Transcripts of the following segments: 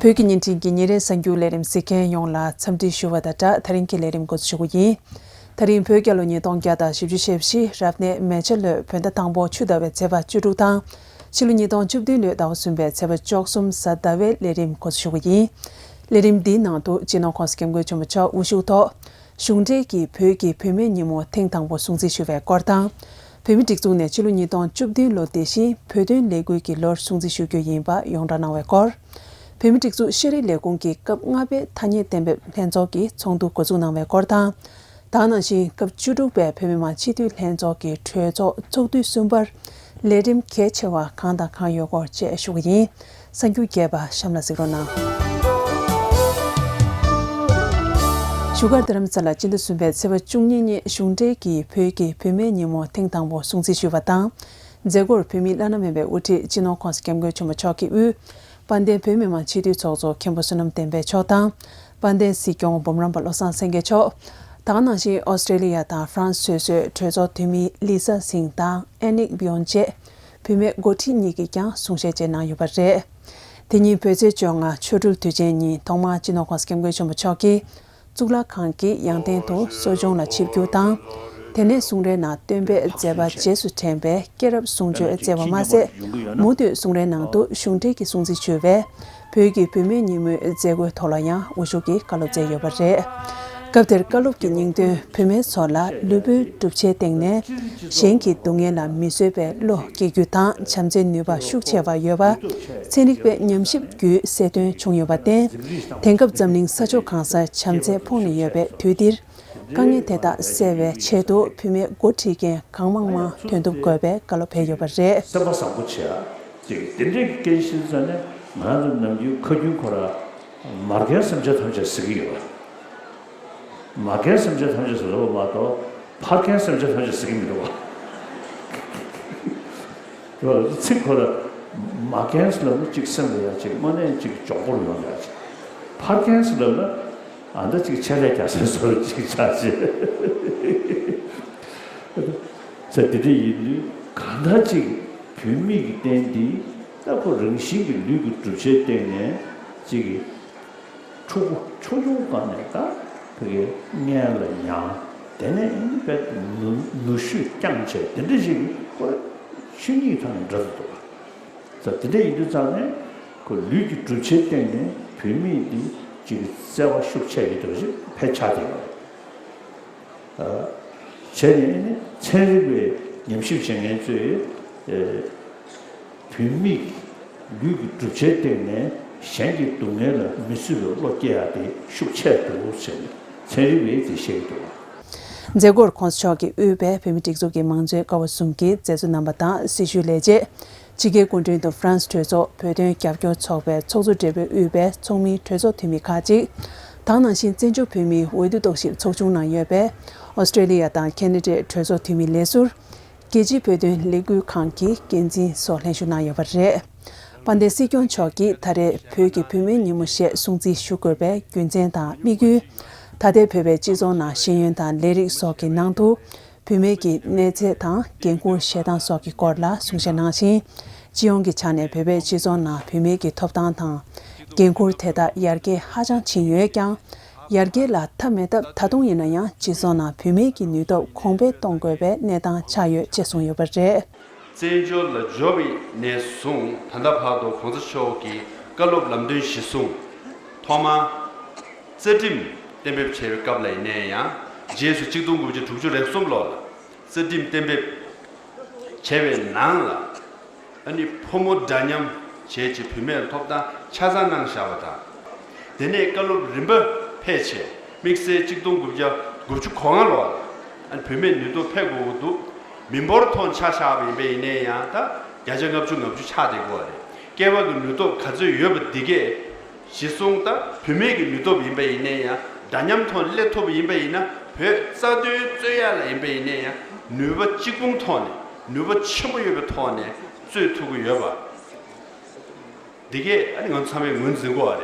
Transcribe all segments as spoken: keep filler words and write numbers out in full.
བོད་ཀྱི་བརྙན་འཕྲིན་གྱི་ཉིན་རེའི་གསར་འགྱུར་ལས་རིམ་གཟིགས་མཁན་ཡོངས་ལ་འཚམས་འདྲི་ཞུ་བ་དང་སྦྲགས། ད་རིང་གི་ལས་རིམ་འགོ་འཛུགས་ཞུ་གི་ཡིན། ད་རིང་བོད་རྒྱལ་ལོ་ཉིས་སྟོང་བརྒྱ་དང་བཞི་བཅུ་ཞེ་བཞི་རབ་གནས་མེ་བྱ་ལོའི་བོད་ཟླ་དང་པོ་ཆུ་ཟླ་བའི་ཚེས་པ་བཅུ་དྲུག་དང་། ཕྱི་ལོ་ཉིས་སྟོང་བཅུ་བདུན་ལོའི་ཟླ་བ་གསུམ་པའི་ཚེས་པ་བཅུ་གསུམ་གཟའ་ཟླ་བའི་ལས་རིམ་འགོ་འཛུགས་ཞུ་གི་ཡིན། ལས་རིམ་འདིའི་ནང་དུ་སྤྱི་ནོར་༸གོང་ས་༸སྐྱབས་མགོན་ཆེན་པོ་མཆོག་དབུ་བཞུགས་ཐོག་གཞུང་འབྲེལ་གྱིས་བོད་ཀྱི་བུད་མེད་ཉིན་མོ་ཐེངས་དང་པོ་སྲུང་བརྩི་ཞུ་བའི་སྐོར་དང་། བོད་མིའི་སྒྲིག་འཛུགས་ནས་ཕྱི་ལོ་ཉིས་སྟོང་བཅུ་བདུན་ལོ་དེ་བཞིན་བོད་དོན་ལས་འགུལ་གྱི་ལོར་སྲུང་བརྩི་ཞུ་རྒྱུ་ཡིན་པ་ཡོངས་གྲགས་གནང་བའི་སྐོར། བོད་མིའི་སྒྲིག་འཛུགས་ཤེས་རིག་ལས་ཁུངས་ཀྱི་སྐབས་ལྔ་པའི་ཐ་སྙད་གཏན་འབེབས་ལྷན་ཚོགས་ཀྱི་ཚོགས་འདུ་འགོ་འཛུགས་གནང་བའི་སྐོར་དང་། ད་ག་ནང་བཞིན་སྐབས་བཅུ་དྲུག་པའི་བོད་མི་མང་སྤྱི་འཐུས་ལྷན་ཚོགས་ཀྱི་གྲོས་ཚོགས་ཚོགས་དུས་གསུམ་པར། ལས་རིམ་གལ་ཆེ་བ་གང་དང་གང་ཡོད་སྐོར་བཅས་ཞུ་གི་ཡིན། གསར་འགྱུར་རྒྱས་པ་གཤམ་ལ་གཟིགས་རོགས་གནང་། བཞུགས་སྒར་རྡ་རམ་ས་ལར་སྤྱི་ཟླ་གསུམ་པའི་ཚེས་པ་བཅུ་གཉིས་ཉིན་གཞུང་འབྲེལ་གྱིས་བོད་ཀྱི་བུད་མེད་ཉིན་མོ་ཐེངས་དང་པོ་སྲུང་བརྩི་ཞུས་པ་དང་། མཛད་སྒོར་བོད་མིའི་བླ་ན་མེད་པའི་དབུ་ཁྲིད་སྤྱི་ནོར་༸གོང་ས་༸སྐྱབས་མགོན་ཆེན་པོ་མཆོག་གིས་དབུས། དཔལ་ལྡན་བོད་མི་མང་སྤྱི་འཐུས་ཚོགས་གཙོ་མཁན་པོ་བསོད་ནམས་བསྟན་འཕེལ་མཆོག་དང་། དཔལ་ལྡན་སྲིད་སྐྱོང་འབུམ་རམས་པ་བློ་བཟང་སེང་གེ་མཆོག་ད་ག་ནང་བཞིན་ཨོ་སི་ཀྲེ་ལི་ཡ་དང་ཧྥ་རན་སི་སོ་སོའི་གྲོས་ཚོགས་འཐུས་མི་ལི་ས་སིང་དང་ཨེ་ནིག་བིའོན་བཅས་བུད་མེད་འགོ་ཁྲིད་གཉིས་ཀྱིས་ཀྱང་གསུང་བཤད་བཅས་གནང་ཡོད་པ་རེད། དེ་ཉིན་བོད་ཚེས་བཅོ་ལྔ་ཆོ་འཕྲུལ་དུས་ཆེན་ཉིན་ཐོག་མར་སྤྱི་ནོར་༸གོང་ས་༸སྐྱབས་མགོན་ཆེན་པོ་མཆོག་གིས་གཙུག་ལག་ཁང་གི་ཡང་སྟེང་དུ་གསོ་སྦྱོང་ལ་ཆིབས་བསྒྱུར་དང་། དེ་ནས་གསུང་རའི་ནང་སྟོན་པའི་མཛད་པ་རྗེས་སུ་དྲན་པའི་སྐྱེས་རབས་གསུང་ཆོས་སྩལ་བ་མ་ཟད། མུ་མཐུད་གསུང་རའི་ནང་དུ་གཞུང་འབྲེལ་གྱི་སྲུང་བརྩི་ཞུ་བའི་བོད་ཀྱི་བུད་མེད་ཉིན་མོའི་མཛད་སྒོའི་ཐོག་ལ་ཡང་དབུ་བཞུགས་ཀྱིས་བཀའ་སློབ་སྩལ་ཡོད་པ་རེད། སྐབས་དེར་བཀའ་སློབ་ཀྱི་སྙིང་དོན། བུད་མེད་ཚོ་ལ་ལུས་པོའི་གྲུབ་ཆའི་སྟེང་ནས་གཞན་གྱི་སྡུག་བསྔལ་ལ་མི་བཟོད་པའི་བློ་སྐྱེ་རྒྱུ་དང་། བྱམས་བརྩེའི་ནུས་པ་ཤུགས་ཆེ་བ་ཡོད་པ། ཚན་རིག་པའི་ཉམས་ཞིབ་བརྒྱུད་གསལ་སྟོན་བྱུང་ཡོད་པར་བརྟེན། དེང་སྐབས་འཛམ་གླིང་ས་ཕྱོགས་གང་སར་བྱམས་བརྩེ་ཕོངས་ནས་ཡོད་པའི་དུས་འདིར། དཀའ་ངལ་དེ་དག་སེལ་བའི་ཆེད་དུ་བུད་མེད་འགོ་ཁྲིད་མཁན་གང་མང་མང་ཐོན་ཐུབ་དགོས་པའི་བཀའ་སློབ་ཕེབས་ཡོད་པ་རེད། སེམས་པ་བཟང་པོ་བྱེད་ཨ། ཅིག་དེ་འདྲའི་སྐད་ཆ་བཤད་ཙང་ནས་ང་རང་ཚོ་ནམ་རྒྱུན་ཁ་རྒྱུན་ཁོ་ར་མ་རྒན་སེམས་ཅན་ཐམས་ཅད་ཟེར་གྱི་ཡོད་པ། མ་རྒན་སེམས་ཅན་ཐམས་ཅད་ཟེར་བ་མ་གཏོགས་ཕ་རྒན་སེམས་ཅན་ཐམས་ཅད་ཟེར་གྱི་མི་འདུག་བ། ཚིག་ཁོ་ར་མ་རྒན་ཟེར་ལབ་ན་ཅིག་སེམས་ལ་ཡ་ཅིག་དངོས་གནས་ཅིག་མགྱོགས་པོར་ཡོང་ཡ་ཅིག་ཕ་རྒན་ཟེར་ལབ་ན། ཨ་ད་ཅིག་ཆེད་ལས་རྒྱག་སའི་བཟོ་འདྲ་ཅིག་ཆགས་བྱས། ཟེར་དེ་འདྲ་ཡིན་དུས་གང་ལྟར་ཅིག་བུད་མེད་ཀྱི་རྟེན་འདི་ད་ཁོ་རང་བཞིན་གྱི་ལུས་ཀྱི་གྲུབ་ཆའི་སྟེང་ནས་ཅིག་ཕྲུ་གུ་ཆུང་ཆུང་སྒང་ནས་ད་ཕ་གི་མངལ་ལ་མྱངས། དེ་ནས་ཨ་ནི་དཔེ་ནུ་ནུ་ཞོས་བསྐྱངས་བྱས་དེ་འདྲ་ཞིག་ཁོ་ཆོས་ཉིད་ཐོག་ནས་འདྲ་ཟེར་འདུག་བ། ད་དེ་འདྲ་ཡིན་དུས་ཙང་ནས་ཁོ་ལུས་ཀྱི་གྲུབ་ཆའི་སྟེང་ནས་བུད་མེད་འདི་ཅིག་གི་བརྩེ་བ་ཤུགས་ཆེ་ཡོད་འདུག་ཅིག་ཕལ་ཆགས་བསྡད་ཡོད་རེད། བྱས་ནས་ནི་ཚན་རིག་པའི་ཉམས་ཞིབ་བྱེད་མཁན་ཚོས་བུད་མེད་ལུས་ཀྱི་གྲུབ་ཆའི་སྟེང་ནས་གཞན་གྱི་སྡུག་བསྔལ་ལ་མི་བཟོད་པའི་བློ་སྐྱེ་ཡག་དེ་ཤུགས་ཆེ་འདུག་ཟེར་ནས་ཚན་རིག་པས་དེ་བཤད་ཀྱི་འདུག་མཛད་སྒོར་༸གོང་ས་མཆོག་གིས་དབུས་པའི་བོད་མིའི་སྒྲིག་འཛུགས་ཀྱི་མང་གཙོའི་ཀ་བ་གསུམ་གྱི་མཛད་གཙོ་རྣམ་པ་དང་སྲི་ཞུའི་ལས་བྱེད། ཕྱི་རྒྱལ་སྐུ་མགྲོན་དུ་ཧྥ་རན་སི་གྲོས་ཚོགས་བོད་དོན་རྒྱབ་སྐྱོར་ཚོགས་པའི་ཚོགས་གཙོ་སྦྲེལ་པོས་དབུས་པའི་ཚོགས་མིའི་གྲོས་ཚོགས་འཐུས་མི་ཁག་ཅིག་ད་ག་ནང་བཞིན་བཙན་བྱོལ་བོད་མིའི་འོས་བསྡུ་རྟོག་ཞིབ་ཚོགས་ཆུང་ནང་ཡོད་པའི་ཨོ་སི་ཀྲེ་ལི་ཡ་དང་ཁེ་ན་ཌའི་གྲོས་ཚོགས་འཐུས་མི་ལས་ཟུར། རྒྱལ་སྤྱིའི་བོད་དོན་ལས་འགུལ་ཁང་གི་འགན་འཛིན་སོགས་ལྷན་ཞུགས་གནང་ཡོད་པ་རེད། དཔལ་ལྡན་སྲིད་སྐྱོང་མཆོག་གིས་ད་རེས་བོད་ཀྱི་བུད་མེད་ཉིན་མོ་ཞེས་སྲུང་བརྩི་ཞུ་དགོས་པའི་རྒྱུ་མཚན་དང་དམིགས་ཡུལ། ད་ལྟའི་བོད་པའི་སྤྱི་ཚོགས་ནང་ཤེས་ཡོན་དང་ལས་རིགས་སོགས་ཀྱི་ནང་དུ། བུད་མེད་ཀྱི་གནས་ཚད་དང་འགན་ཁུར་བཞེས་སྟངས་སོགས་ཀྱི་སྐོར་ལ་གསུང་བཤད་གནང་ཞིང་། སྤྱི་ཡོངས་ཀྱི་ཆ་ནས་བོད་པའི་སྤྱི་ཚོགས་ནང་བུད་མེད་ཀྱི་ཐོབ་ཐང་དང་། འགན་ཁུར་དེ་དག་ཡར་རྒྱས་ཧ་ཅང་ཕྱིན་ཡོད་ཀྱང་། ཡར་རྒྱས་ལ་མཐའ་མེད་སྟབས་ད་དུང་ཡིན་ན་ཡང་སྤྱི་ཚོགས་ནང་བུད་མེད་ཀྱི་ནུས་སྟོབས་གོང་འཕེལ་གཏོང་དགོས་པའི་གནས་སྟངས་ཆགས་ཡོད་ཅེས་གསུངས་ཡོད་པ་རེད། བཙན་བྱོལ་ལ་འབྱོར་བའི་ནས་བཟུང་ད་ལྟ་བར་དུ་༸གོང་ས་མཆོག་གིས་བཀའ་སློབ་ལམ་སྟོན་གཞི་བཟུང་། ཐོག་མར་རྩ་ཁྲིམས་གཏན་འབེབས་བྱས་པའི་སྐབས་ལ་ཡིན་ནའི་ཡང་། རྗེས་སུ་གཅིག་སྟོང་དགུ་བརྒྱ་དྲུག་ཅུ་རེ་གསུམ་ལོ་ལ་རྩ་ཁྲིམས་གཏན་འབེབས་བྱས་པའི་ནང་ལ། ཨ་ནི་ཕོ་མོ་འདྲ་མཉམ་བྱས་ཀྱི་བུད་མེད་ཐོབ་ཐང་ཆ་ཚང་གནང་བཞག་པ་དང་། དེ་ནས་བཀའ་སློབ་རིམ་པ་ཕེབས་བྱས་དམིགས་བསལ་གཅིག་སྟོང་དགུ་བརྒྱ་དགུ་བཅུ་གོ་ལྔ་ལོ་ལ་ཨ་ནི་བུད་མེད་ནུས་སྟོབས་འཕེལ་དགོས་ཀྱི་འདུག་མི་འབོར་ཐོག་ཆ་བཞག་པ་ཡིན་པ་ཡིན་ནའི་ཡང་ད་བརྒྱ་ཆ་ལྔ་བཅུ་ང་བཅུ་ཆགས་བསྡད་ཀྱི་ཡོད་རེད། སྐྱེས་པ་གི་ནུས་སྟོབས་ག་ཚོད་ཡོད་པ་འདི་གས་གཞི་བཟུང་དང་བུད་མེད་ཀྱི་ནུས་སྟོབས་ཡིན་པ་ཡིན་ནའི་ཡང་འདྲ་མཉམ་ཐོག་ནས་སླེབས་ཐུབ་པ་ཡིན་པ་ཡིན་ན། བོད་རྩ་དོན་རྩོད་ཡ་ལ་ཡིན་པ་ཡིན་ནའི་ཡང་ནུས་པ་གཅིག་པུའི་ཐོག་ནས་ནུས་པ་ཆེན་པོ་ཡོད་པའི་ཐོག་ནས་རྩོད་ཐུབ་ཀྱི་ཡོད་པ། འདི་གས་ཨ་ནི་ང་ཚོ་ཚང་མས་ངོས་འཛིན་དགོས་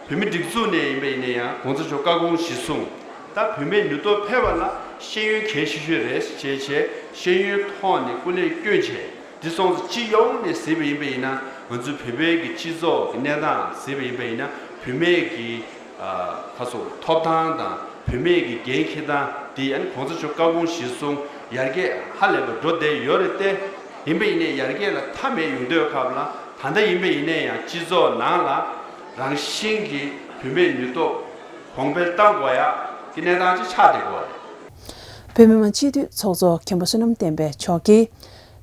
པ་རེད། བོད་མི་སྒྲིག་འཛུགས་ནས་ཡིན་པ་ཡིན་ནའི་ཡང་༸གོང་ས་མཆོག་བཀའ་དགོངས་གཞི་བཟུང་། ད་བུད་མེད་ནུས་སྟོབས་འཕེལ་བ་ལ་ཤེས་ཡོན་གལ་ཆེ་ཤོས་རེད་ཅེས་བྱས་ཤེས་ཡོན་ཐོག་ནས་སྐུ་ལས་བསྐྱོན་བྱས། འདི་སོང་ཙང་སྤྱི་ཡོངས་ནས་གཟིགས་པ་ཡིན་པ་ཡིན་ན། ང་ཚོའི་བོད་པའི་གི་སྤྱི་ཚོགས་ཀྱི་གནས་སྟངས་གཟིགས་པ་ཡིན་པ་ཡིན་ན། བུད་མེད་ཀྱི་ཨ་ཁ་སོ་ཐོབ་ཐང་དང་བུད་མེད་ཀྱི་འགན་འཁྱེར་སྟངས་འདི། ཨ་ནི་གོང་ས་མཆོག་བཀའ་དགོངས་གཞིར་བཟུང་ཡར་རྒྱས་ཧ་ལས་པ་འགྲོ་བསྡད་ཡོད་རེད་དེ། ཡིན་པ་ཡིན་ནའི་ཡར་རྒྱས་ལ་མཐའ་མེད་ཡོང་དུས་སྐབས་ལ། ད་ལྟ་ཡིན་པ་ཡིན་ནའི་ཡང་སྤྱི་ཚོགས་ནང་ལ་རང་བཞིན་གྱིས་བུད་མེད་ནུས་སྟོབས་གོང་འཕེལ་གཏང་དགོས་ཡག་གི་གནས་སྟངས་ཅིག་ཆགས་བསྡད་ཡོད་རེད། བོད་མི་མང་སྤྱི་འཐུས་ཚོགས་གཙོ་མཁན་པོ་བསོད་ནམས་བསྟན་འཕེལ་མཆོག་གིས།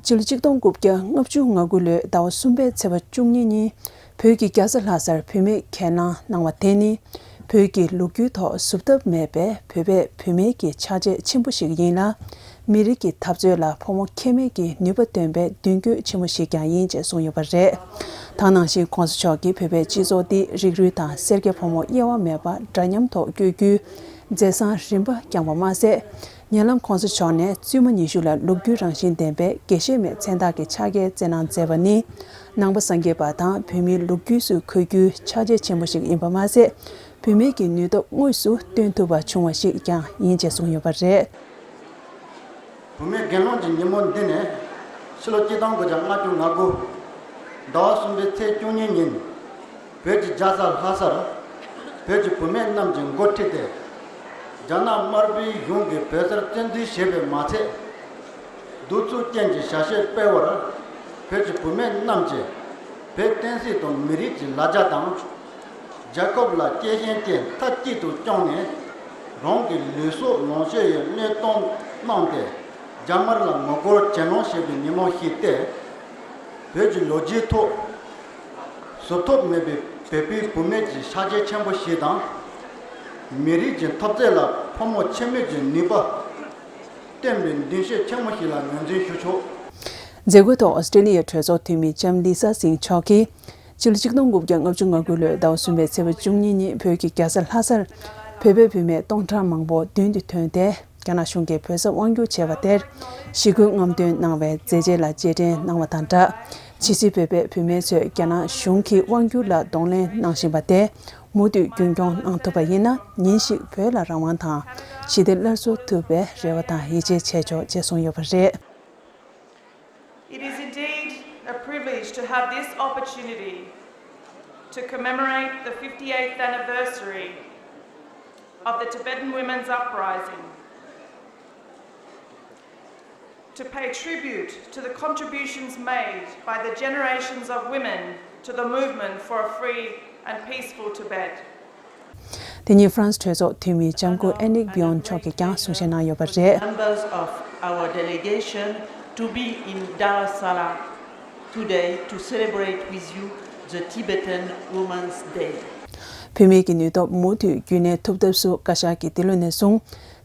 ཕྱི་ལོ་ཆིག་སྟོང་དགུ་བརྒྱ་ལྔ་བཅུ་ང་དགུ་ལོའི་ཟླ་བ་གསུམ་པའི་ཚེས་པ་བཅུ་གཉིས་ཉིན། བོད་ཀྱི་རྒྱལ་ས་ལྷ་སར་བུད་མེད་གྱེན་ལངས་གནང་བ་དེ་ནི། བོད་ཀྱི་ལོ་རྒྱུས་ཐོག་བཟོད་ཐབས་མེད་པའི་བོད་པའི་བུད་མེད་ཀྱི་ཕྱག་རྗེས་ཆེན་པོ་ཞིག་ཡིན་ལ། མི་རིགས་ཀྱི་འཐབ་རྩོད་ལ་ཕོ་མོ་ཁེ་མེད་ཀྱི་ནུས་པ་འདོན་པའི་མདུན་སྐྱོད་ཆེན་མོ་ཞིག་ཀྱང་ཡིན་ཅེས་གསུངས་ཡོད་པ་རེད། ད་ག་ནང་བཞིན་གོང་ས་མཆོག་གིས་བོད་པའི་སྤྱི་ཚོགས་འདི་རིགས་རུས་དང་སེར་སྐྱ་ཕོ་མོ་དབྱེ་བ་མེད་པར་འདྲ་མཉམ་ཐོག་བསྐྱོད་རྒྱུའི་མཛད་བཟང་རིམ་པ་བསྐྱངས་པ་མ་ཟད། ཉེ་ལམ་གོང་ས་མཆོག་ནས་བཙུན་མ་ཉི་ཤུ་ལ་ལོ་རྒྱུས་རང་བཞིན་ལྡན་པའི་དགེ་བཤེས་མའི་མཚན་རྟགས་ཀྱི་ཕྱག་འཁྱེར་བསྩལ་གནང་མཛད་པ་ནི། ནང་པ་སངས་རྒྱས་པ་དང་བོད་མིའི་ལོ་རྒྱུས་སུ་འཁོད་རྒྱུའི་ཕྱག་རྗེས་ཆེན་པོ་ཞིག་ཡིན་པ་མ་ཟད། བུད་མེད་ཀྱི་ནུས་སྟོབས་དངོས་སུ་སྟོན་ཐུབ་པ་བྱུང་བ་ཞིག་ཀྱང་ཡིན་ཅེས་གསུངས་ཡོད་པ་རེད། བུད་མེད་གྱེན་ལངས་ཀྱི་ཉིན་མོ་འདི་ནས། ཕྱི་ལོ་ཆིག་སྟོང་དགུ་བརྒྱ་ལྔ་བཅུ་ང་དགུ་ཟླ་བ་གསུམ་པའི་ཚེས་བཅུ་གཉིས་ཉིན། བོད་ཀྱི་རྒྱལ་ས་ལྷ་སར་བོད་ཀྱི་བུད་མེད་རྣམས་ཀྱིས་འགོ་ཁྲིད་དེ། རྒྱ་ནག་དམར་པོའི་གཞུང་གིས་བོད་སར་བཙན་འཛུལ་བྱས་པའི་མ་ཚད། གདུག་རྩུབ་ཅན་གྱི་བྱ་སྤྱོད་སྤེལ་བར་བོད་ཀྱི་བུད་མེད་རྣམས་ཀྱིས་བོད་བསྟན་སྲིད་དང་མི་རིགས་ཀྱི་ལ་རྒྱ་དང་། རྒྱལ་ཁབ་ལ་གཅེས་ཞེན་བཅས་མཐའ་གཅིག་ཏུ་བསྐྱངས་ནས། རང་གི་ལུས་སྲོག་ལོངས་སྤྱོད་ཡི་གནོད་གཏོང་གནང་སྟེ། རྒྱ་དམར་ལ་ངོ་རྒོལ་གྱེན་ལངས་བྱེད་པའི་ཉིན་མོ་ཞིག་སྟེ། བོད་ཀྱི་ལོ་རྒྱུས་ཐོག་བཟོད་ཐབས་མེད་པའི་བོད་པའི་བུད་མེད་ཀྱི་ཕྱག་རྗེས་ཆེན་པོ་ཞིག་དང་། མི་རིགས་ཀྱི་འཐབ་རྩོད་ལ་ཕོ་མོ་ཁེ་མེད་ཀྱི་ནུས་པ་བསྟན་པའི་མདུན་སྐྱོད་ཆེན་མོ་ཞིག་ལ་ངོས་འཛིན་ཞུ་ཆོག། མཛད་སྒོའི་ཐོག་ཨོ་སི་ཀྲི་ལི་ཡའི་གྲོས་ཚོགས་འཐུས་མི་ལྕམ་ལི་ས་སིང་མཆོག་གིས། ཕྱི་ལོ་ཆིག་སྟོང་དགུ་བརྒྱ་ལྔ་བཅུ་ང་དགུ་ལོའི་ཟླ་བ་གསུམ་པའི་ཚེས་པ་བཅུ་གཉིས་ཉིན་བོད་ཀྱི་རྒྱལ་ས་ལྷ་སར་བོད་པའི་བུད་མེད་སྟོང་ཕྲག་མང་པོ་མདུན་དུ་ཐོན་ཏེ། རྒྱ་ནག་གཞུང་གིས་བོད་ས་དབང་བསྒྱུར་བྱས་པ་དེར་ཞི་རྒོལ་རྔམ་སྟོན་གནང་བའི་མཛད་རྗེས་ལ་རྗེས་དྲན་གནང་བ་དང་སྦྲགས། ཇི་སྲིད་བོད་པའི་བུད་མེད་ཚོས་རྒྱ་ནག་གཞུང་གི་དབང་བསྒྱུར་ལ་གདོང་ལེན་གནང་བཞིན་པ་དེ་མུ་མཐུད་རྒྱུན་སྐྱོང་གནང་ཐུབ་པ་ཡིན་ན། ཉིན་ཞིག་བོད་ལ་རང་དབང་དང་ཞི་བདེ་སླར་གསོ་ཐུབ་པའི་རེ་བ་དང་ཡིད་ཆེས་བྱས་ཆོག་ཅེས་གསུངས་ཡོད་པ་རེད། It is indeed a privilege to have this opportunity to commemorate the fifty-eighth anniversary of the Tibetan Women's Uprising, to pay tribute to the contributions made by the generations of women to the movement for a free and peaceful Tibet. དེ་ཉིན་ཧྥ་རན་སི་གྲོས་ཚོགས་འཐུས་མི་ལྕམ་སྐུ་ཨེ་ནིག་བི་ཡོན་མཆོག་གིས་ཀྱང་གསུང་བཤད་གནང་ཡོད་པ་རེད། Members of our delegation to be in Dharamsala today to celebrate with you the Tibetan Women's Day. བུད་མེད་ཀྱི་ནུས་སྟོབས་མུ་མཐུད་རྒྱུན་གནས་ཐུབ་ཐབས་སུ་བཀའ་ཤག་གིས་འདི་ལོ་ནས་བཟུང་།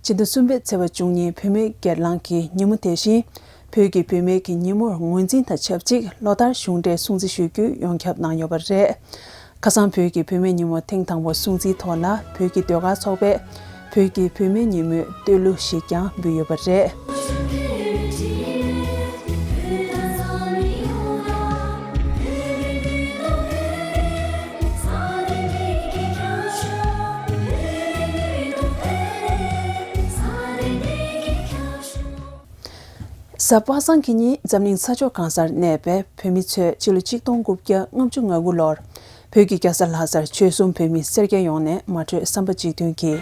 ཕྱི་ཟླ་གསུམ་པའི་ཚེས་པ་བཅུ་གཉིས་བུད་མེད་སྒེར་ལངས་ཀྱི་ཉིན་མོ་དེ་བཞིན། བོད་ཀྱི་བུད་མེད་ཀྱི་ཉིན་མོར་ངོས་འཛིན་དང་ཆབས་ཅིག་ལོ་ལྟར་གཞུང་འབྲེལ་སྲུང་བརྩི་ཞུ་རྒྱུའི་ཡོངས་ཁྱབ་གནང་ཡོད་པ་རེད། ཁ་སང་བོད་ཀྱི་བུད་མེད་ཉིན་མོ་ཐེངས་དང་པོ་སྲུང་བརྩིའི་ཐོག་ལ་བོད་ཀྱི་ཟློས་གར་ཚོགས་པས་བོད་ཀྱི་བུད་མེད་ཉིན་མོའི་བསྟོད་གླུ་ཞིག་ཀྱང་འབུལ་ཡོད་པ་རེད། གཟའ་པ་སངས་ཀྱི་ཉིན་འཛམ་གླིང་ས་ཕྱོགས་གང་སར་གནས་པའི་བོད་མི་ཚོས་ཕྱི་ལོ་ཆིག་སྟོང་དགུ་བརྒྱ་ལྔ་བཅུ་ང་དགུ་ལོར་བོད་ཀྱི་རྒྱལ་ས་ལྷ་སར་ཆོལ་གསུམ་བོད་མི་སེར་སྐྱ་ཡོངས་ནས་མ་གྲོས་བསམ་པ་གཅིག་མཐུན་གྱིས།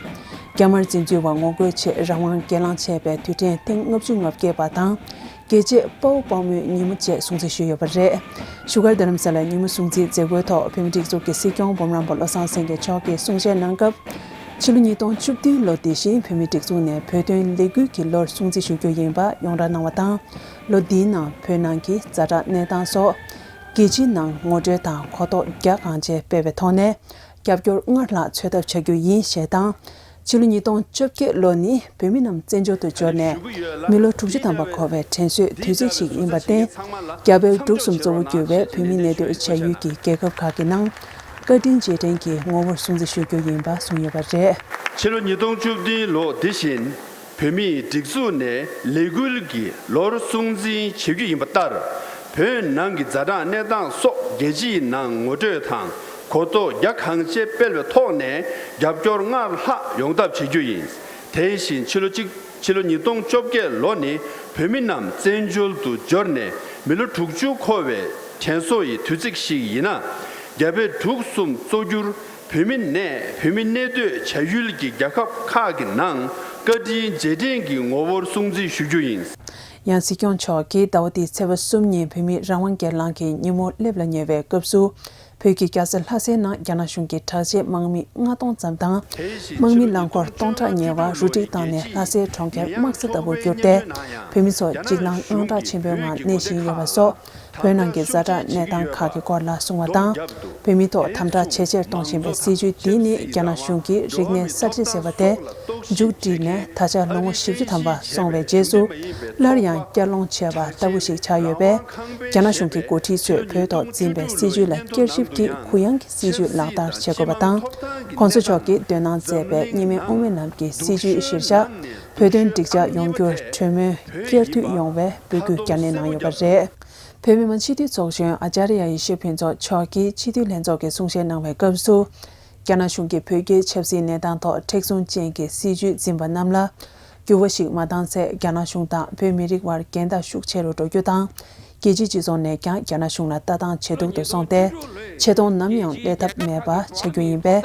རྒྱ་དམར་འཛིན་འཛུལ་བ་ངོ་རྒོལ་ཆེད་རང་དབང་སྒེར་ལངས་བྱས་པའི་དུས་དྲན་ཐེངས་ལྔ་བཅུ་ང་བརྒྱད་པ་དང་། རྒྱལ་གཅེས་དཔའ་བོ་དཔའ་མོའི་ཉིན་མོ་བཅས་སྲུང་བརྩི་ཞུས་ཡོད་པ་རེད། བཞུགས་སྒར་རྡ་རམ་ས་ལའི་ཉིན་མོ་སྲུང་བརྩིའི་མཛད་སྒོའི་ཐོག་བོད་མིའི་སྒྲིག་འཛུགས་ཀྱི་སྲིད་སྐྱོང་འབུམ་རམས་པ་བློ་བཟང་སེང་གེ་མཆོག་གིས་གསུང་བཤད་གནང་སྐབས། ཕྱི་ལོ་ཉིས་སྟོང་བཅུ་བདུན་ལོ་འདི་བཞིན་བོད་མིའི་སྒྲིག་འཛུགས་ནས་བོད་དོན་ལས་འགུལ་གྱི་ལོར་སྲུང་བརྩི་ཞུ་རྒྱུ་ཡིན་པ་ཡོངས་གྲགས་གནང་བ་དང་། ལོ་འདིའི་ནང་བོད་ནང་གི་ཛ་དྲག་གནས་སྟངས་སོགས་རྒྱལ་སྤྱིའི་ནང་ངོ་སྤྲོད་དང་གོ་རྟོགས་རྒྱ་གང་ཆེ་སྤེལ་བའི་ཐོག་ནས། རྒྱབ་སྐྱོར་སྔར་ལྷག་འཚོལ་ཐབས་བྱ་རྒྱུ་ཡིན་ཞེས་དང་། ཕྱི་ལོ་ཉིས་སྟོང་བཅོ་བརྒྱད་ལོ་ནི་བོད་མི་རྣམས་བཙན་བྱོལ་དུ་འབྱོར་ནས་མི་ལོ་དྲུག་ཅུ་ཐམ་པ་འཁོར་བའི་དྲན་གསོའི་དུས་ཚིགས་ཤིག་ཡིན་པར་བརྟེན། རྒྱ་བལ་འབྲུག་གསུམ་གཙོ་བོ་གྱུར་བའི་བོད་མིའི་གནས་སྡོད་བྱ་ཡུལ་གྱི་རྒྱལ་ཁབ་ཁག་གི་ནང་བཀའ་དྲིན་རྗེས་དྲན་གྱི་ངོ་བོར་སྲུང་བརྩི་ཞུ་རྒྱུ་ཡིན་པ་གསུངས་ཡོད་པ་རེད། ཕྱི་ལོ་ཉིས་སྟོང་བཅུ་བདུན་ལོ་འདི་བཞིན། བོད་མིའི་སྒྲིག་འཛུགས་ནས་ལས་འགུལ་གྱི་ལོར་སྲུང་འཛིན་བྱེད་རྒྱུ་ཡིན་པ་ལྟར། བོད་ནང་གི་ཛ་དྲག་གནས་སྟངས་སོགས་རྒྱལ་སྤྱིའི་ནང་ངོ་སྤྲོད་དང་གོ་རྟོགས་རྒྱ་གང་ཆེ་སྤེལ་བའི་ཐོག་ནས་རྒྱབ་སྐྱོར་སྔར་ལྷག་ཡོང་ཐབས་བྱེད་རྒྱུ་ཡིན། དེ་བཞིན་ཕྱི་ལོ་གཅིག་ཕྱི་ལོ་ཉིས་སྟོང་བཅོ་བརྒྱད་ལོ་ནི་བོད་མི་རྣམས་བཙན་བྱོལ་དུ་འབྱོར་ནས་མི་ལོ་དྲུག་ཅུ་འཁོར་བའི་ དྲན་གསོ་ཡི་དུས་ཚིགས་ཤིག་ཡིན་ན། རྒྱ་བལ་འབྲུག་གསུམ་གཙོ་གྱུར་བོད་མི་ནས་བོད་མི་གནས་སྡོད་བྱ་ཡུལ་གྱི་རྒྱལ་ཁབ་ཁག་གི་ནང་བཀའ་དྲིན་རྗེས་དྲན་གྱི་ངོ་བོར་སྲུང་བརྩི་ཞུ་རྒྱུ་ཡིན། ཡང་སྲིད་སྐྱོང་མཆོག་གིས་ཟླ་བ་འདིའི་ཚེས་པ་གསུམ་ཉིན་བོད་མིའི་རང་དབང་སྒེར་ལངས་ཀྱི་ཉིན་མོ་སླེབས་ལ་ཉེ་བའི་སྐབས་སུ། བོད་ཀྱི་རྒྱལ་ས་ལྷ་སའི་ནང་རྒྱ་ནག་གཞུང་གི་དྲག་ཆས་དམག་མི་ལྔ་སྟོང་ཙམ་དང་། དམག་མི་རླངས་འཁོར་སྟོང་ཕྲག་ཉེ་བ་རུ་སྒྲིག་བཏང་ནས་ལྷ་སའི་གྲོང་ཁྱེར་དམག་ས་ལྟ་བུར་གྱུར་ཏེ། བོད་མི་ཚོ་འཇིགས་སྣང་དངངས་སྐྲག་ཆེན་པོའི་ངང་གནས་བཞིན་ཡོད་པ་སོགས། བོད་ནང་གི་ཛ་དྲག་གནས་སྟངས་ཁག་གི་སྐོར་ལ་གསུངས་པ་དང་། བོད་མི་ཐོག་དམ་དྲག་ཇེ་ཆེར་གཏོང་བཞིན་པའི་སྲིད་བྱུས་འདི་ནི་རྒྱ་ནག་གཞུང་གིས་རིག་གནས་གསར་བརྗེ་ཟེར་བ་དེ་མཇུག་བསྒྲིལ་ནས་ད་ཆ་ལོ་ངོ་བཞི་བཅུ་ཐམ་པ་སོང་བའི་རྗེས་སུ། སླར་ཡང་བསྐྱར་སློང་བྱས་པ་ལྟ་བུ་ཞིག་ཆགས་ཡོད་པས། རྒྱ་ནག་གཞུང་གི་འགོ་ཁྲིད་ཚོས་བོད་ཐོག་འཛིན་པའི་སྲིད་བྱུས་ལ་བསྐྱར་ཞིབ་ཀྱིས་གུ་ཡངས་ཀྱི་སྲིད་བྱུས་ལག་བསྟར་བྱེད་དགོས་པ་དང་། གོང་ས་མཆོག་གིས་འདོན་གནང་མཛད་པའི་གཉིས་སྨན་དབུ་མའི་ལམ་གྱི་སྲིད་བྱུས་གཞིར་བཞག་བོད་དོན་འགྲིག་འཇགས་ཡོང་རྒྱུར་གྲོས་མོལ་བསྐྱར་མཐུད་ཡོང་བའི་འབོད་སྐུལ་བསྐྱར་ནན་གནང་ཡོད་པ་རེད། བོད་མི་མང་སྤྱི་འཐུས་ཚོགས་གཞོན་ཨ་ཅཱརྱ་ཡེ་ཤེས་ཕུན་ཚོགས་མཆོག་གིས་སྤྱི་འཐུས་ལྷན་ཚོགས་ཀྱི་གསུང་བཤད་གནང་བའི་སྐབས་སུ། རྒྱ་ནག་གཞུང་གིས་བོད་རྒྱའི་ཆབ་སྲིད་གནས་སྟངས་ཐོག་མཁྲེགས་བཟུང་ཅན་གྱི་སྲིད་བྱུས་འཛིན་པ་རྣམས་ལ་འགྱུར་བ་ཞིག་མ་བཏང་ཚེ། རྒྱ་ནག་གཞུང་དང་བོད་མི་རིགས་བར་འགལ་ཟླ་ཤུགས་ཆེ་རུ་འགྲོ་རྒྱུ་དང་། རྒྱལ་སྤྱིའི་སྤྱི་ཚོགས་ནས་ཀྱང་རྒྱ་ནག་གཞུང་ལ་ལྟ་སྟངས་ཇེ་སྡུག་ཏུ་སོང་སྟེ། ཆེ་མཐོང་ནམ་ཡང་སླེབས་ཐབས་མེད་པ་ཆགས་རྒྱུ་ཡིན་པས།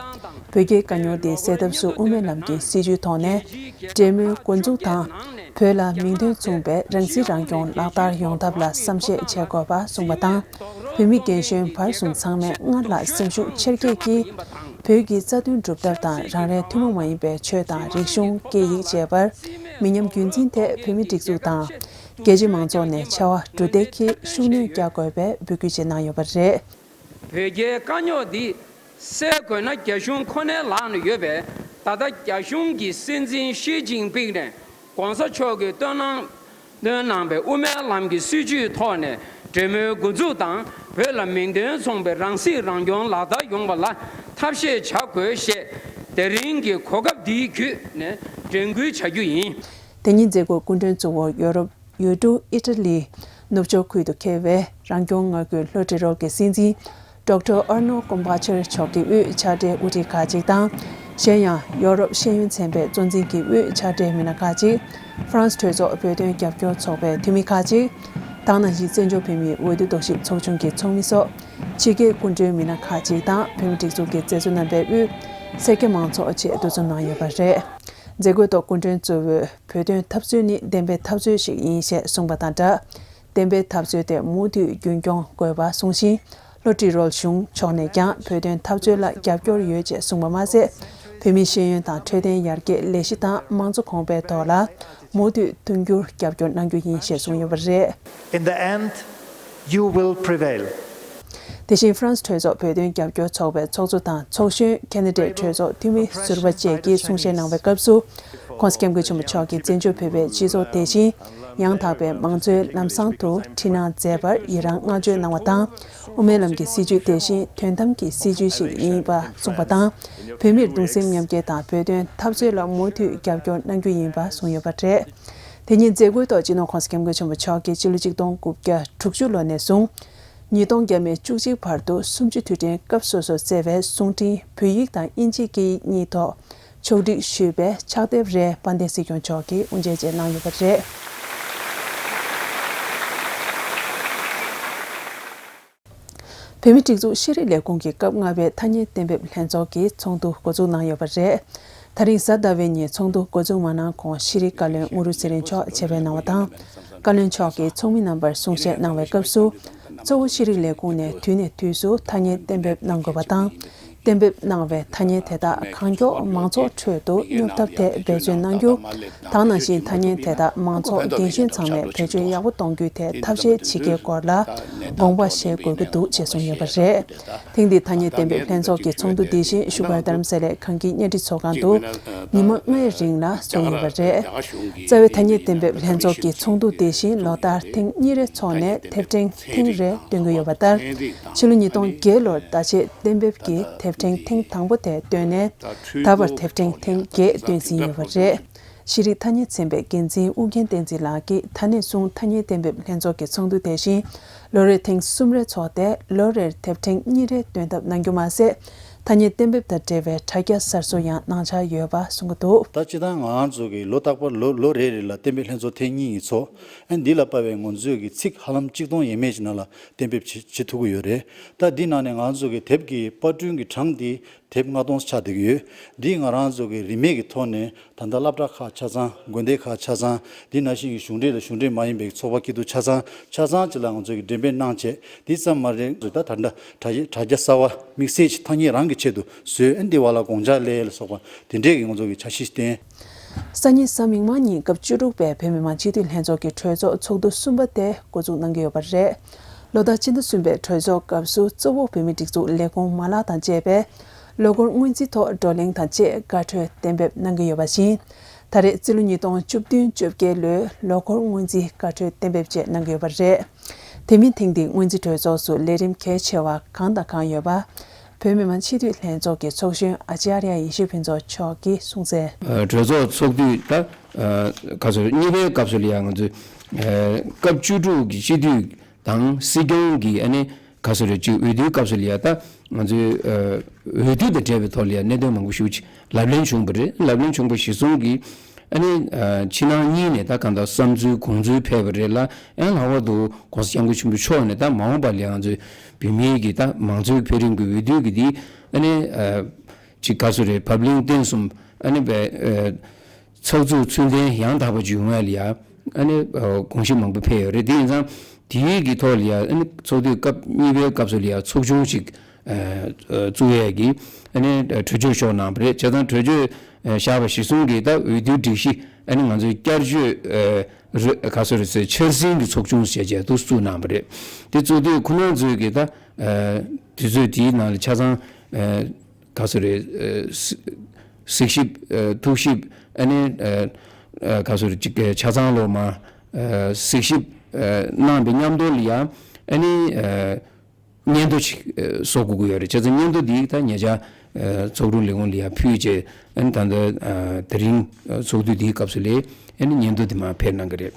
བོད་རྒྱའི་དཀའ་རྙོག་འདི་སེལ་ཐབས་སུ་དབུ་མའི་ལམ་གྱི་སྲིད་བྱུས་ཐོག་ནས་འབྲེལ་མོལ་འགོ་འཛུགས་དང་། བོད་ལ་མིང་དོན་མཚུངས་པའི་རང་སྲིད་རང་སྐྱོང་ལག་བསྟར་ཡོང་ཐབས་ལ་བསམ་ཤེས་བྱེད་དགོས་པ་གསུངས་པ་དང་། བོད་མི་རྒན་གཞོན་བར་གསུམ་ཚང་མས་སྔར་ལྷག་སེམས་ཤུགས་ཆེར་སྐྱེད་ཀྱིས། བོད་ཀྱི་རྩ་དོན་སྒྲུབ་ཐབས་དང་། རང་རེའི་ཐུན་མོང་མ་ཡིན་པའི་ཆོས་དང་རིག་གཞུང་། སྐད་ཡིག་བཅས་པར་མི་ཉམས་རྒྱུན་འཛིན་ཐད་བོད་མིའི་སྒྲིག་འཛུགས་དང་། རྒྱལ་སྤྱིའི་མང་ཚོགས་ནས་ཕྱར་བ་གྲུ་འདེགས་ཀྱིས་ཤུགས་སྣོན་རྒྱག་དགོས་པའི་འབོད་སྐུལ་བཅས་གནང་ཡོད་པ་རེད། བོད་རྒྱའི་དཀའ་རྙོག་འདི་སེལ་དགོས་ན། རྒྱ་གཞུང་ཁོ་ནའི་ལག་ནས་ཡོད་པས། ད་ལྟ་རྒྱ་གཞུང་གི་སྲིད་འཛིན་ཞི་ཅིན་ཕིང་ནས་གོང་ས་མཆོག་གིས་བཏོན་གནང་བཏོན་གནང་བའི་དབུ་མའི་ལམ་གྱི་སྲིད་བྱུས་ཐོག་ནས་འབྲེལ་མོལ་འགོ་འཛུགས་དང་། བོད་ལ་མིང་དོན་མཚུངས་པའི་རང་སྲིད་རང་སྐྱོང་ལག་བསྟར་ཡོང་བ་ལ་ཐབས་ཤེས་བྱ་དགོས་ཞེས། དེ་རིང་གི་གོ་སྐབས་འདི་བརྒྱུད་ནས་དྲན་སྐུལ་བྱ་རྒྱུ་ཡིན། དེ་ཉིན་མཛད་སྒོའི་སྐུ་མགྲོན་གཙོ་བོར་ཡོ་རོབ། ཡུལ་གྲུ་ཨི་ཊ་ལིའི་ནུབ་ཕྱོགས་ཁུལ་དུ་འཁེལ་བའི་རང་སྐྱོང་མངའ་ཁུལ་ལྷོ་ཏི་རོལ་གྱི་སྲིད་འཛིན་ཌོག་ཊར་ཨར་ནོ་ཀོམ་པ་ཆར་མཆོག་གི་དབུས་ཕྱག་སྦྲེལ་དབུ་ཁྲིད་ཁག་ཅིག་དང་། གཞན་ཡང་ཡོ་རོབ་ཤེས་ཡོན་ཚན་པའི་གཙོ་འཛིན་གྱི་དབུས་ཕྱག་སྦྲེལ་མི་སྣ་ཁག་ཅིག། ཧྥ་རན་སི་གྲོས་ཚོགས་བོད་དོན་རྒྱབ་སྐྱོར་ཚོགས་པའི་འཐུས་མི་ཁག་ཅིག་དང་། ནང་བཞིན་བཙན་བྱོལ་བོད་མིའི་འོས་བསྡུ་རྟོག་ཞིབ་ཚོགས་ཆུང་གི་ཚོགས་མི་སོགས་ཕྱི་རྒྱལ་སྐུ་མགྲོན་མི་སྣ་ཁག་ཅིག་དང་། བོད་མིའི་སྒྲིག་འཛུགས་ཀྱི་མཛད་གཙོ་རྣམ་པའི་དབུས་སེར་སྐྱ་མང་ཚོགས་བཅས་འདུ་འཛོམས་གནང་ཡོད་པ་རེད། མཛད་སྒོའི་ཐོག་སྐུ་མགྲོན་གཙོ་བོས། བོད་དོན་འཐབ་རྩོད་ནི་བདེན་པའི་འཐབ་རྩོད་ཞིག་ཡིན་ཞེས་གསུངས་པ་དང་སྦྲགས། བདེན་པའི་འཐབ་རྩོད་དེ་མུ་མཐུད་རྒྱུན་སྐྱོང་དགོས་པ་གསུངས་ཤིང་། ལྷོ་ཏི་རོལ་གཞུང་ཕྱོགས་ནས་ཀྱང་བོད་དོན་འཐབ་རྩོད་ལ་རྒྱབ་སྐྱོར་ཡོད་ཅེས་གསུངས་པ་མ་ཟད། བོད་མིའི་ཤེས་ཡོན་དང་འཕྲོད་བསྟེན་ཡར་རྒྱས་ལས་གཞི་དང་། དམངས་གཙོ་གོང་འཕེལ་ཐོག་ལ་མུ་མཐུད་མཐུན་འགྱུར་རྒྱབ་སྐྱོར་གནང་རྒྱུ་ཡིན་ཞེས་གསུངས་ཡོད་པ་རེད། In the end, you will prevail. དེ་བཞིན་ཧྥ་རན་སི་གྲོས་ཚོགས་བོད་དོན་རྒྱབ་སྐྱོར་ཚོགས་པའི་ཚོགས་གཙོ་དང་། ཚོགས་གཞོན་ཁེ་ན་ཌའི་གྲོས་ཚོགས་འཐུས་མི་ཟུར་པ་བཅས་ཀྱིས་གསུང་བཤད་གནང་བའི་སྐབས་སུ། ྋགོང་ས་ྋསྐྱབས་མགོན་ཆེན་པོ་མཆོག་གིས་བཙན་བྱོལ་བོད་པའི་སྤྱི་ཚོགས་དེ་བཞིན་ཡང་དག་པའི་མང་གཙོའི་ལམ་བཟང་དུ་འཁྲིད་གནང་མཛད་པར་ཡི་རངས་བསྔགས་བརྗོད་གནང་བ་དང་། དབུ་མའི་ལམ་གྱི་སྲིད་བྱུས་དེ་བཞིན་དོན་དམ་གྱི་སྲིད་བྱུས་ཤིག་ཡིན་པ་གསུངས་པ་དང་། བོད་མིར་གདུང་སེམས་མཉམ་སྐྱེད་དང་། བོད་དོན་འཐབ་རྩོད་ལ་མུ་མཐུད་རྒྱབ་སྐྱོར་གནང་རྒྱུ་ཡིན་པ་གསུངས་ཡོད་པ་རེད། དེ་ཉིན་མཛད་སྒོའི་ཐོག་སྤྱི་ནོར་ྋགོང་ས་ྋསྐྱབས་མགོན་ཆེན་པོ་མཆོག་གིས་ཕྱི་ལོ་ཆིག་སྟོང་དགུ་བརྒྱ་དྲུག་ཅུ་ལོ་ནས་བཟུང་། ཉིས་སྟོང་བརྒྱ་མེད་བཅུ་གཅིག་བར་དུ་སུམ་ཅུ་དུས་དྲན་སྐབས་སོ་སོར་བསྩལ་བའི་གསུང་འཕྲིན་བོད་ཡིག་དང་དབྱིན་ཇིའི་སྐད་ཡིག་གཉིས་ཐོག་ཕྱོགས་སྒྲིག་ཞུས་པའི་ཕྱག་དེབ་རེ་དཔལ་ལྡན་སྲིད་སྐྱོང་མཆོག་གིས་དབུ་འབྱེད་བཅས་གནང་ཡོད་པ་རེད། བོད་མིའི་སྒྲིག་འཛུགས་ཤེས་རིག་ལས་ཁུངས་ཀྱི་སྐབས་ལྔ་པའི་ཐ་སྙད་གཏན་འབེབས་ལྷན་ཚོགས་ཀྱི་ཚོགས་འདུ་འགོ་འཛུགས་གནང་ཡོད་པ་རེད། ད་རིང་གཟའ་ཟླ་བའི་ཉིན་ཚོགས་འདུ་འགོ་འཛུགས་མ་གནང་གོང་། ཤེས་རིག་བཀའ་བློན་དངོས་གྲུབ་ཚེ་རིང་མཆོག་ཆེད་ཕེབས་གནང་བ་དང་། བཀའ་བློན་མཆོག་གིས་ཚོགས་མི་རྣམ་པར་གསུང་བཤད་གནང་བའི་སྐབས་སུ། གཙོ་བོ་ཤེས་རིག་ལས་ཁུངས་ནས་དུས་ནས་དུས་སུ་ཐ་སྙད་གཏན་འབེབས་གནང་དགོས་པ་དང་། གཏན་འབེབས་གནང་བའི་ཐ་སྙད་དེ་དག་གང་མགྱོགས་མང་ཚོགས་ཁྲོད་དུ་སྙོབ་ཐབས་ཐད་འབད་བརྩོན་གནང་རྒྱུ། དང་། ནང་བཞིན་ཐ་སྙད་དེ་དག་མང་ཚོགས་རྒན་གཞོན་ཚང་མས་བེད་སྤྱོད་ཡག་པོ་གཏོང་རྒྱུའི་ཐད་ཐབས་ཤེས་བྱེད་ཀྱི་སྐོར་ལ་དགོངས་པ་བཞེས་དགོས་ཀྱི་འདུག་ཅེས་གསུངས་ཡོད་པ་རེད། ཐེངས་འདིའི་ཐ་སྙད་གཏན་འབེབས་ལྷན་ཚོགས་ཀྱི་ཚོགས་འདུ་འདི་བཞིན་བཞུགས་སྒར་རྡ་རམ་ས་ལའི་གངས་སྐྱིད་གཉའ་ཁྲི་ཚོགས་ཁང་དུ་ཉི་མ་ལྔའི་རིང་ལ་འཚོགས་ཡོད་པ་རེད། རྩ་བའི་ཐ་སྙད་གཏན་འབེབས་ལྷན་ཚོགས་ཀྱི་ཚོགས་འདུ་འདི་བཞིན་ལོ་ལྟར་ཐེངས་གཉིས་རེ་འཚོགས་ནས་དེབ་ཕྲེང་ཐེངས་རེ་འདོན་གྱི་ཡོད་པ་ལྟར། ཕྱི་ལོ་ཉིས་སྟོང་བརྒྱད་ལོར་བརྡ་ཆད་གཏན་འབེབས་ཀྱི་དེབ་ཕྲེང་ཐེངས་དང་པོ་དེ་བཏོན་ནས། ད་བར་དེབ་ཕྲེང་ཐེངས་བརྒྱད་འདོན་ཟིན་ཡོད་པ་རེད། ཤེས་རིག་ཐ་སྙད་ཚན་པའི་འགན་འཛིན་ཨུ་རྒྱན་བསྟན་འཛིན་ལགས་ཀྱིས་ད་ནས་བཟུང་ཐ་སྙད་གཏན་འབེབས་ལྷན་ཚོགས་ཀྱི་ཚོགས་འདུ་དེ་བཞིན་ལོ་རེར་ཐེངས་གསུམ་རེ་འཚོགས་ཏེ། ལོ་རེར་དེབ་ཕྲེང་གཉིས་རེ་འདོན་ཐབས་གནང་རྒྱུ་མ་ཟད། ཐ་སྙད་གཏན་འབེབས་དང་འབྲེལ་བའི་དྲ་རྒྱ་གསར་བཟོ་ཡང་གནང་འཆར་ཡོད་པ་གསུང་གི་འདུག། ད་སྤྱིར་བཏང་ང་རང་ཚོ་གི་ལོ་རྟག་པར་ལོ་ལོ་རེ་རེ་ལ་གཏན་འབེབས་ལྷན་ཚོགས་ཐེངས་གཉིས་ཀྱི་ཚོགས། ཨ་ནི་འདི་ལ་དཔག་པའི་ང་ཚོས་ཀྱི་ཚིག་ཧ་ལམ་གཅིག་སྟོང་ཡས་མས་ཀྱི་ནང་ལ་གཏན་འབེབས་བྱེད་བྱེད་ཐུབ་ཀྱི་ཡོད་རེད། ད་འདི་ནང་ནས་ང་ཚོ་གི་དེབ་ཀྱི་པར་སྐྲུན་གྱི་གྲངས་འདི་དེབ་ལྔ་སྟོང་ཆགས་བསྡད་ཀྱི་ཡོད། འདི་ང་རང་ཚོ་གི་རིན་མེད་ཀྱི་ཐོག་ནས་ད་ལྟ་སློབ་གྲྭ་ཁག་ཆ་ཚང་། དགོན་སྡེ་ཁག་ཆ་ཚང་། འདི་ནང་བཞིན་གྱི་གཞུང་འབྲེལ་དང་གཞུང་འབྲེལ་མ་ཡིན་པའི་ཚོགས་པ་སྐྱིད་སྡུག་ཆ་ཚང་ཆ་ཚང་ཅིག་ལ་ང་ཚོ་གི་འགྲེམས་སྤེལ་གནང་བྱས། འདི་ཙམ་མ་རེད། ད་ད་ལྟ་དྲ་རྒྱ་དྲ་རྒྱ་གསར་བ་དམིགས་བསལ་གྱི་ཐ་སྙད་རང་གི་ཆེད་དུ་བཟོས། ཨ་ནི་འདི་བར་ལ་དགོངས་འཆར་སླེབས་ལ་སོགས་པ་དེ་འདྲས་ཀྱི་ང་ཚོ་གི་འཆར་གཞི་བཏིང་། སང་ཉིན་གཟའ་མིག་དམར་ཉིན་སྐབས་བཅུ་དྲུག་པའི་བོད་མི་མང་སྤྱི་འཐུས་ལྷན་ཚོགས་ཀྱི་གྲོས་ཚོགས་ཚོགས་འདུ་གསུམ་པ་དེ་འགོ་འཛུགས་གནང་གི་ཡོད་པ་རེད། ལོ་ལྟར་སྤྱི་ཟླ་གསུམ་པའི་གྲོས་ཚོགས་སྐབས་སུ་གཙོ་བོ་བོད་མིའི་སྒྲིག་འཛུགས་ལས་ཁུངས་མ་ལག་དང་བཅས་པས་ལོ་འཁོར་སྔོན་རྩིས་ཐོག་བགྲོ་གླེང་དང་བཅས་བཀའ་འཁྲོལ་གཏན་འབེབས་གནང་གི་ཡོད་པ་བཞིན། ད་རེས་རྩིས་ལོ་ཉིས་སྟོང་བཅུ་བདུན་བཅོ་བརྒྱད་ལོའི་ལོ་འཁོར་སྔོན་རྩིས་བཀའ་འཁྲོལ་གཏན་འབེབས་བཅས་གནང་གི་ཡོད་པ་རེད། དེ་མིན་ཐེངས་འདིའི་སྔོན་རྩིས་གྲོས་ཚོགས་སུ་ལས་རིམ་གལ་ཆེ་བ་གང་དང་གང་ཡོད་པ། བོད་མི་མང་སྤྱི་འཐུས་ལྷན་ཚོགས་ཀྱི་ཚོགས་གཞོན་ཨ་ཅཱརྱ་ཡེ་ཤེས་ཕུན་ཚོགས་མཆོག་གིས་གསུངས་གསལ། ཨ་གྲོས་ཚོགས་ཚོགས་དུས་ད་ཨ་ག་ཚོད་གཉིས་པའི་སྐབས་སུ་ལ་ཡང་ང་ཚོས་ཨ་སྐབས་བཅུ་དྲུག་གི་སྤྱི་འཐུས་དང་སྲིད་སྐྱོང་གི་ཨ་ནི་ག་ཚོད་རེད། ཅིག་འོས་བསྡུའི་སྐབས་སུ་ལ་ཡང་ད་ང་ཚོས་ཨ་འོས་བསྡུ་དང་འབྲེལ་བའི་ཐོག་ལ་ཡང་གནད་དོན་མང་པོ་ཞིག་ལབ་གླེང་བྱུང་བ་རེད། ལབ་གླེང་བྱུང་བ་གཞིར་བཟུང་གིས། ཨ་ནི་ཨ་ཕྱི་ནང་གཉིས་ནས་ད་གང་ལྟར་བསམ་ཚུལ་དགོངས་ཚུལ་ཕེབས་པ་རེད་ལ། ཨ་ལྷག་པར་དུ་༸གོང་ས་༸སྐྱབས་མགོན་ཆེན་པོ་མཆོག་ནས་ད་མ་འོངས་པ་ལ་ང་ཚོའི་བོད་མིའི་གི་ད་མང་གཙོའི་འཕེལ་རིམ་གྱི་འོས་བསྡུ་གི་འདི་ཨ་ནི་ཨ་ཅིག་ག་ཚོད་རེད། བབ་བརླིང་བརྟན་གསུམ། ཨ་ནི་བའི་ཨ་ཚགས་ཚུད་ཚུལ་ལྡན་ཡང་དག་པ་ཅིག་ཡོང་ཡ་ལ་ཡ་ཨ་ནི་ཨ་དགོངས་གཞི་མང་པོ་ཕེབས་ཡོད་རེད། དེ་ཡིན་ཙང་དེའི་གི་ཐོག་ལ་ཡ་ཨ་ནི་ཚོགས་དུས་སྐབས་གཉིས་པའི་སྐབས་སུ་ལ་ཡ་ཚོགས་ཆུང་ཞིག་ཨ་བཙུགས་ཡས་ཀྱི་ཨ་ནི་གྲོས་ཆོད་ཤོག་གནང་བ་རེད། བྱས་ཙང་གྲོས་ཆོད་བཞག་པ་གཞིར་བཟུང་གིས་ད་འོས་བསྡུའི་སྒྲིག་གཞི་ཨ་ནི་ང་ཚོའི་བསྐྱར་བཅོས་ཨ་རེ་ག་ཚོད་རེད་ཟེར། འཆར་ཟིན་གྱི་ཚོགས་ཆུང་ཞེས་བྱས་འདུག་བཙུགས་གནང་བ་རེད། དེ་བཙུགས་དུས་ཁོ་རང་ཚོས་ཀྱི་ད་ཨ་དུས་ཚོད་དེའི་ནང་ལ་ཆ་ཚང་ཨ་ག་ཚོད་རེད། ཨ་གཟིགས་ཞིབ་ཨ་ཐུགས་ཞིབ་ཨ་ནི་ཨ་ཨ་ག་ཚོད་རེད། ཅིག་ཆ་ཚང་ལོ་མ་ཨ་གཟིགས་ཞིབ་ཨ་གནང་བའི་མཉམ་དུ་ལ་ཡང་ཨ་ནི་ཨ་སྙན་ཐོ་ཞིག་ཨ་བཟོ་དགོས་ཀྱི་ཡོད་རེད། བྱས་ཙང་སྙན་ཐོ་འདི་ད་ཉེ་ཆར་ཨ་ཚོགས་དྲུང་ལས་ཁུངས་ལ་ཡང་ཕུལ་བྱས། ཨ་ནི་ད་ལྟ་ཨ་དེ་རིང་ཨ་ཚོགས་དུས་འདིའི་སྐབས་སུ་ལ་ཨ་ནི་སྙན་ཐོ་འདི་མར་ཕེབས་གནང་གི་རེད།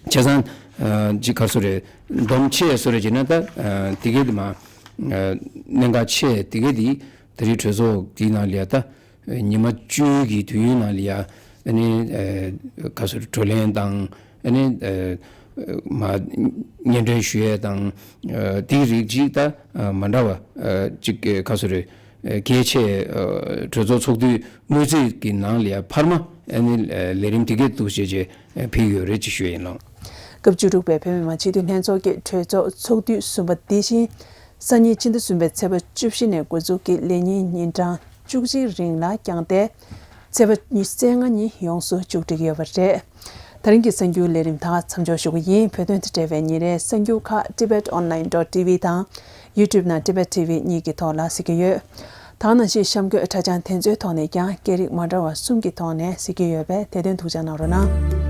བྱས་ཙང་ཨ་ཅིག་ག་ཚོད་རེད། སྡོམ་ཆེད་བཟོ་འདྲ་བྱས་ན་ད་ཨ་དེ་གའི་འདི་མར་ཨ་གནད་འགག་ཆེ་དེ་གའི་འདི་དེ་རིང་གྲོས་ཚོགས་འདིའི་ནང་ལ་ཡ་ད་ཉི་མ་བཅུའི་གི་དུས་ཡུན་ནང་ལ་ཡ་ཨ་ནི་ཨ་ག་ཚོད་རེད། བགྲོ་གླེང་དང་ཨ་ནི་ཨ་མ་སྙན་སྒྲོན་ཞུ་ཡས་དང་ཨ་དེའི་རིགས་ཅིག་ད་ཨ་མ་འདྲ་བ་ཨ་ཅིག་ག་ཚོད་རེད། ཨ་གལ་ཆེ་ཨ་གྲོས་ཚོགས་ཚོགས་དུས་དངོས་རྫས་ཀྱི་ནང་ལ་ཡ་འཕར་མ་ཨ་ནི་ཨ་ལས་རིམ་དེ་གས་འདུག་བྱས་བྱས་ཨ་ཕུལ་ཡོད་རེད་ཅེས་ཞུ་ཡ་ཡིན་ལགས། སྐབས་བཅུ་དྲུག་པའི་བོད་མི་མང་སྤྱི་འཐུས་ལྷན་ཚོགས་ཀྱི་གྲོས་ཚོགས་ཚོགས་དུས་གསུམ་པ་འདི་བཞིན་སང་ཉིན་ཕྱི་ཟླ་གསུམ་པའི་ཚེས་པ་བཅུ་བཞི་ནས་འགོ་འཛུགས་ཀྱིས་ལས་ཉིན་ཉིན་གྲངས་བཅུ་གཅིག་རིང་ལ་བསྐྱངས་ཏེ། ཚེས་པ་ཉི་ཤུ་རྩ་ལྔ་ཉིན་ཡོངས་སུ་མཇུག་སྒྲིལ་གྱི་ཡོད་པ་རེད། ད་རིང་གི་གསར་འགྱུར་ལས་རིམ་ད་མཚམས་འཇོག་ཞུ་གི་ཡིན། བོད་དོན་དང་འབྲེལ་བའི་ཉིན་རེའི་གསར་འགྱུར་ཁག་tibet online dot tv དང་YouTube ནང་Tibet T V གཉིས་ཀྱི་ཐོག་ལ་གཟིགས་ཀྱི་ཡོད། ད་ག་ནང་བཞིན་གཤམ་འཁོད་དྲ་བྱང་དེ་ཚོའི་ཐོག་ནས་ཀྱང་སྐད་རིགས་མ་འདྲ་བ་གསུམ་གྱི་ཐོག་ནས་གཟིགས་ཀྱི་ཡོད་པས་དེ་དོན་ཐུགས་འཇགས་གནང་རོགས་གནང་།